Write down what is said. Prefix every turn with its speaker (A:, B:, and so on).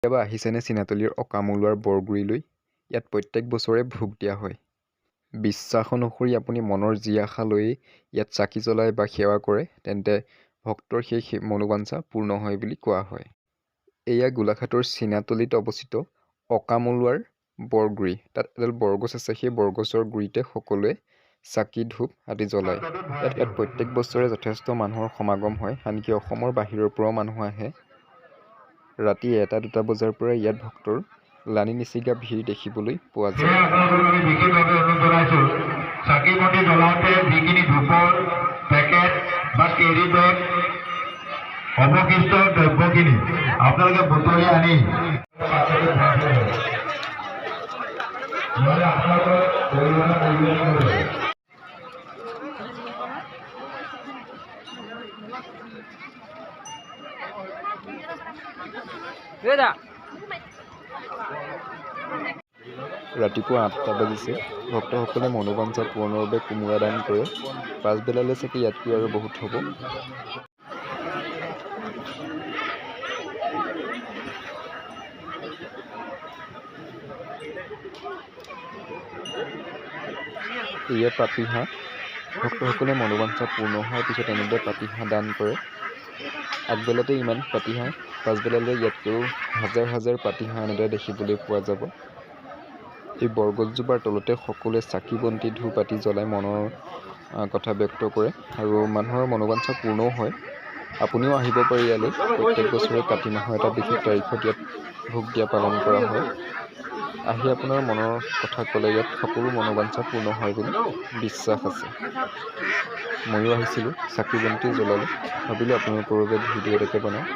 A: কেতিয়াবা আহিছেনে চিনাতলীৰ অকামলুৱাৰ বৰগুৰিলৈ? ইয়াত প্ৰত্যেক বছৰে ভোগ দিয়া হয়। বিশ্বাস অনুসৰি আপুনি মনৰ যি আশা লৈয়ে ইয়াত চাকি জ্বলায় বা সেৱা কৰে, তেন্তে ভক্তৰ সেই মনোবাঞ্ছা পূৰ্ণ হয় বুলি কোৱা হয়। এয়া গোলাঘাটৰ চিনাতলীত অৱস্থিত অকামলুৱাৰ বৰগুৰি। তাত এডাল বৰগছ আছে, সেই বৰগছৰ গুৰিতে সকলোৱে চাকি ধূপ আদি জ্বলায়। ইয়াত প্ৰত্যেক বছৰে যথেষ্ট মানুহৰ সমাগম হয়, আনকি অসমৰ বাহিৰৰ পৰাও মানুহ আহে। ৰাতি এটা দুটা বজাৰ পৰা ইয়াত ভক্তৰ লানি নিছিগা ভিৰ দেখিবলৈ পোৱা যায়।
B: সেয়ে আপোনালোকক আমি বিশেষভাৱে অনুৰোধ জনাইছোঁ, চাকি বন্তি জ্বলাওঁতে যিখিনি ধূপৰ পেকেট বা কেৰি বেগ, অৱশিষ্ট দ্ৰব্যখিনি আপোনালোকে বুটলি আনি পাত্ৰটোত ভৰাই থৈ যাব, নহ'লে আপোনালোকৰ পৰিমাণৰ নিৰ্ধাৰণ হৈ যাব।
A: ৰাতিপুৱা 8টা বাজিছে। ভক্তসকলে মনোবাঞ্ছা পূৰণৰ বাবে কোমোৰা দান কৰে। পাছবেলালৈ চাগে ইয়াতকৈ আৰু বহুত হ'ব। এয়া পাতিহাঁহ। ভক্তসকলে মনোবাঞ্ছা পূৰ্ণ হোৱাৰ পিছত এনেদৰে পাতিহাঁহ দান কৰে। আগবেলাতে ইমান পাতিহাঁহ, পাছবেলালৈ ইয়াতকৈও হাজাৰ হাজাৰ পাতিহাঁহ এনেদৰে দেখিবলৈ পোৱা যাব। এই বৰগছজোপাৰ তলতে সকলোৱে চাকি বন্তি ধূপ আদি জ্বলাই মনৰ কথা ব্যক্ত কৰে আৰু মানুহৰ মনোবাঞ্ছা পূৰ্ণও হয়। আপুনিও আহিব পাৰে ইয়ালৈ। প্ৰত্যেক বছৰে কাতি মাহৰ এটা বিশেষ তাৰিখত ইয়াত ভোগ দিয়া পালন কৰা হয়। আহি আপোনাৰ মনৰ কথা ক'লে ইয়াত সকলো মনোবাঞ্ছা পূৰ্ণ হয় বুলি বিশ্বাস আছে। ময়ো আহিছিলোঁ, চাকি বন্তি জ্বলালোঁ, ভাবিলোঁ আপোনালোকৰ বাবে ভিডিঅ' এটাকে বনাওঁ।